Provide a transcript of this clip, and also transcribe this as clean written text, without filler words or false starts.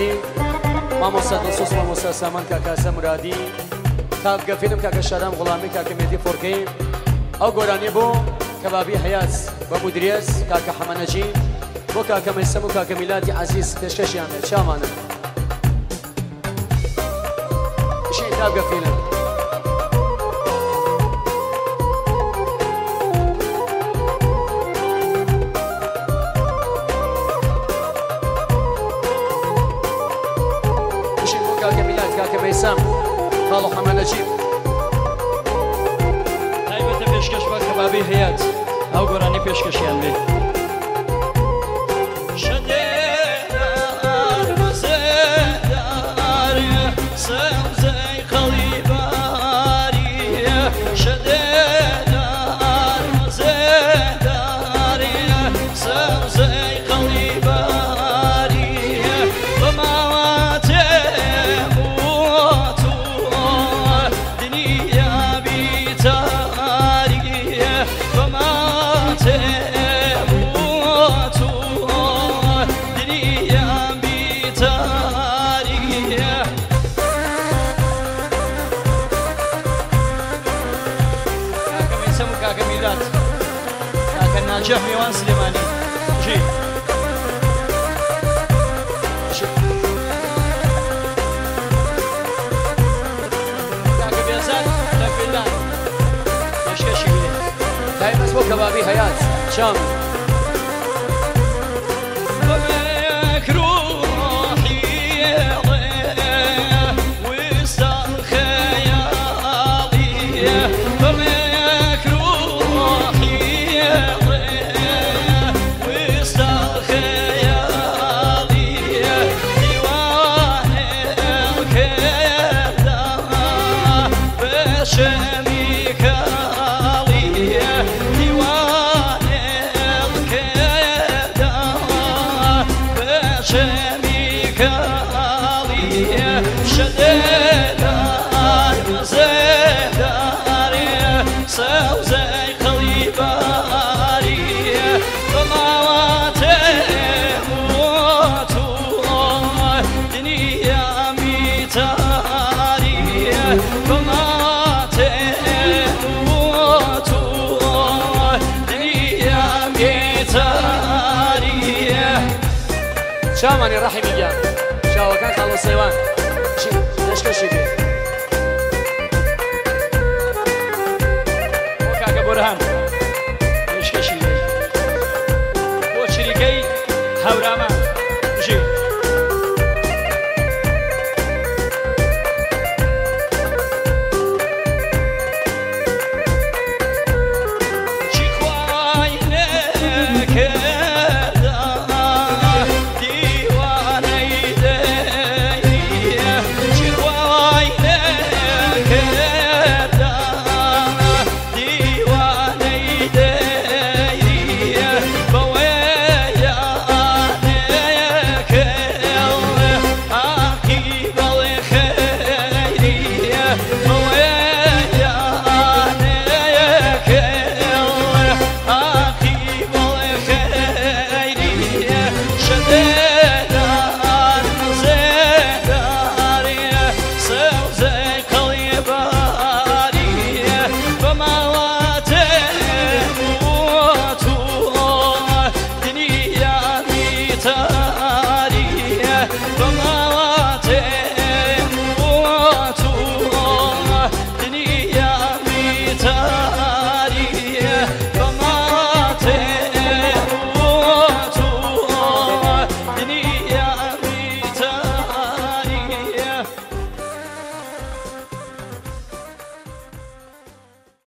تایبەتی مامۆستا دڵسۆز مامۆستا سامان کاکاسە مرادی تاڤگە فیلم کاکە شارام غوڵامی کاکە مێدی فۆرکەی ئەو گۆرانیە بۆ کەبابی حەیات بە مودریەت کاکە حەمە نەجی بۆ کاکە مەیسەم و کاکە میلادی عەزیز پێشکەشیان بێت چاوانە شی تاڤگە فیلم. بژین بۆ کاکە میلاد کاکە مەیسەم خاڵۆ حەمە نەجیب. تایبەتە پێشکەش بە کەبابی هەیات ئەو گۆرانی پێشکەشیان بێ. کاکە مەیسەم و کاکە میلاد کاکە ناجح میوان سلێمانی جی. کاکە بێزاد لە فیلان پێشکەشی بێ. تایبەت بۆ کەبابی هەیات چام. چاوانی ڕەحیمی گیان چاوەکان خاڵۆ سەیوان پێشکەشی بێ. بۆ کاکە بۆرهان پێشکەشی بێ. بۆ چریکەی هەورامان.